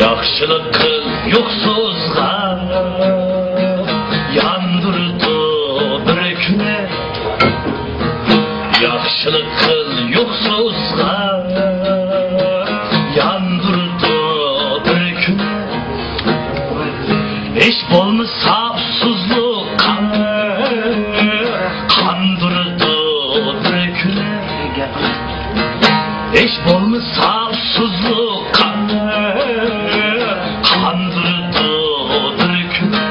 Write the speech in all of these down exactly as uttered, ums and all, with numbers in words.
ياخشىلىق قىل يوقسۇزغا، ياندۇرىدۇ بىر كۈنى. ياخشىلىق قىل يوقسۇزغا، ياندۇرىدۇ بىر كۈنى. ھېچ بولمىسا ئۇسسۇزلۇققا، قاندۇرىدۇ بىر كۈنى. ھېچ بولمىسا ئۇسسۇزلۇققا، قاندۇرىدۇ بىر كۈنى.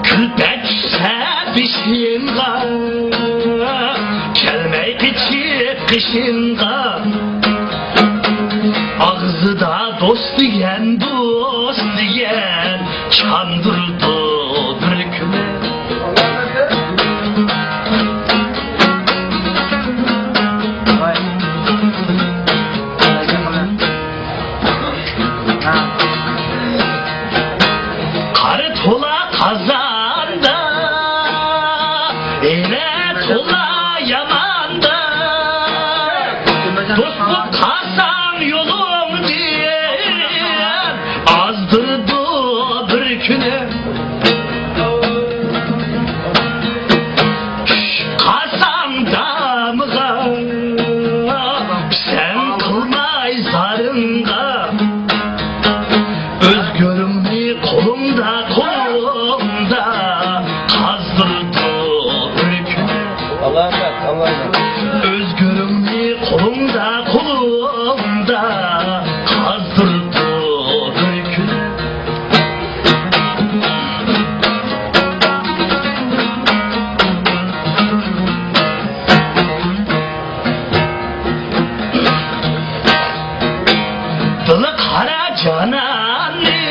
كۈلپەت چۈشسە بېشىڭغا، كەلمەي قېچىپ قېشىڭغا. ئاغزىدا دوست دېگەن، دوست دېگەن، چاندۇرىدۇ بىر كۈنى. قارا تولا قازاندا، ئىنە تولا ياماندا. دوست بولۇپ قالساڭ يولۇڭدىن، ئازدۇرىدۇ بىر كۈنى. چۈشۈپ قالساڭ دامىغا، پىسەنت قىلماي زارىڭغا. ئۆزگۈرۈڭنى قولۇڭدا، قولۇڭدا قازدۇرىدۇ بىر كۈنى. ئالامەت، ئالامەت. ئۆزگۈرۈڭنى قولۇڭدا، قولۇڭدا قازدۇرىدۇ بىر كۈنى. دىلى قارا جاناننى،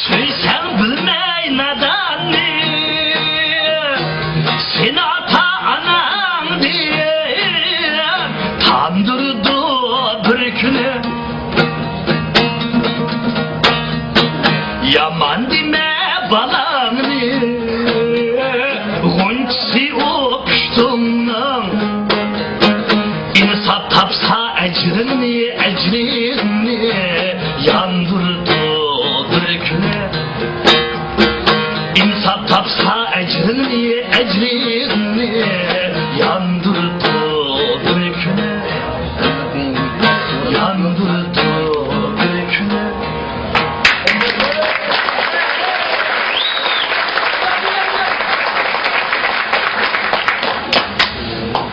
سۆيسەڭ بىلمەي ناداننى. سېنى ئاتا-ئاناڭدىن تاندۇرىدۇ بىر كۈنى. يامان دېمە بالاڭنى، غۇنچىسى ئۇ پۇشتۇڭنىڭ. ئىنساپ تاپسا ئەجرىڭنى، ئەجرىڭنى ياندۇرىدۇ بىر كۈنى. ئىنساپ تاپسا ئەجرىڭنى، ئەجرىڭنى ياندۇرىدۇ بىر كۈنى. ياندۇرىدۇ بىر كۈنى.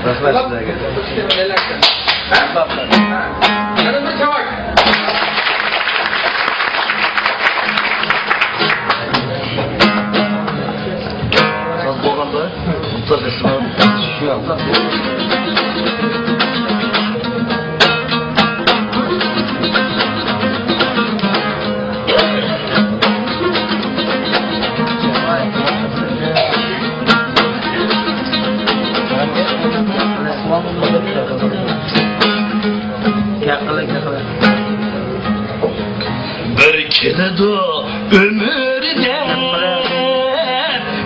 رەھمەت سىلەرگە. ساز بولغاندا، مۇختار فېستىۋال شۇ ياقتا. بىر كېلىدۇ ئۆمۈردە،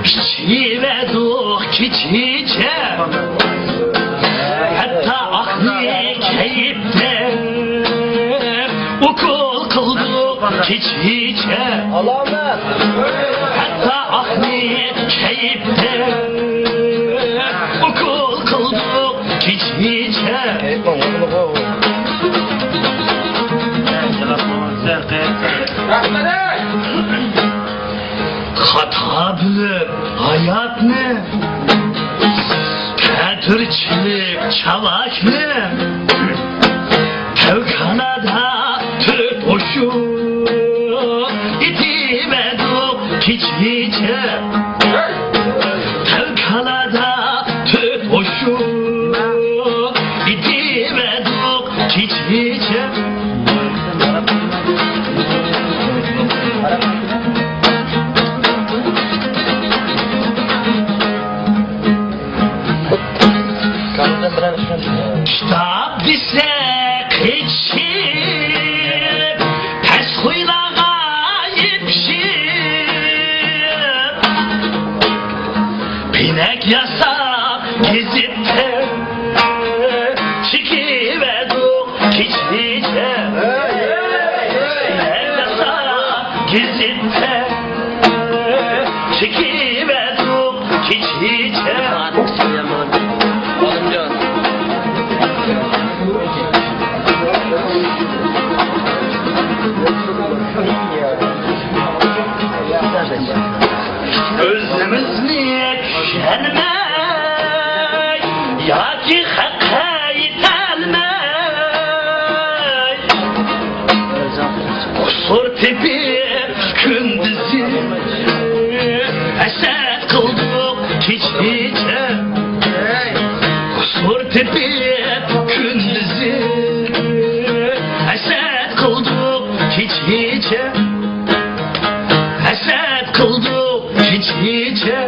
ئىچىۋەدۇق كېچىچە، ھەتتا ئاقنى كەيپتە ئوكۇل قىلدۇق كېچىچە. ئالامەت. ھەتتا ئاقنى كەيپتە ئوكۇل قىلدۇق كېچىچە. خاتا بىلىپ ھاياتنى، تەتۈرچىلىك چاۋاكنى، تەۋكالادا تۆت ئوشۇق ئېتىۋەدۇق كېچىچە. تەۋكالادا تۆت ئوشۇق ئېتىۋەدۇق كېچىچە. دېسە قېچىپ، پەس خۇيلارغا يېپىشىپ، پىنەك ياساپ گېزىتتە چېكىۋەردۇق كېچىچە. پىنەك ياساپ گېزىتتە چېكىۋەردۇق كېچىچە. ئالىمجان. ئۆزىمىزنى چۈشەنمەي ياكى خەققە يېتەلمەي، قۇسۇر تېپىپ كۈندۈزى ھەسەت قىلدۇق كېچىچە. قۇسۇر تېپىپ كۈندۈزى ھەسەت قىلدۇق كېچىچە. ھەسەت قىلدۇق كېچىچە.